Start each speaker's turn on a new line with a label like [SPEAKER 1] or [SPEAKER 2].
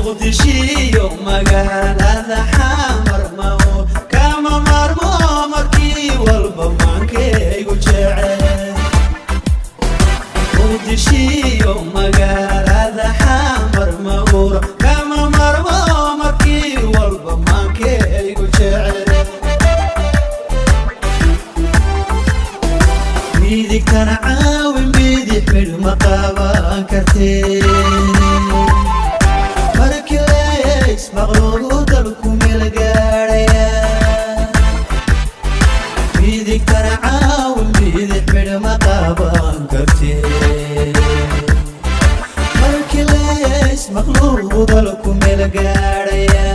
[SPEAKER 1] Muqdishiyo magaalada Xamar maho kama maarmo, markii walba maankaygu jecel. Muqdishiyo magaalada Xamar mahur kama maarmo, markii walba maankaygu jecel. Midigtana caawin, bidix midh ma qaban kartee. Markii leys maqluugu dalku meel gaadhaya. Midigtana caawin, bidix midh ma qaban kartee. Markii leys maqluugu dalku meel gaadhaya.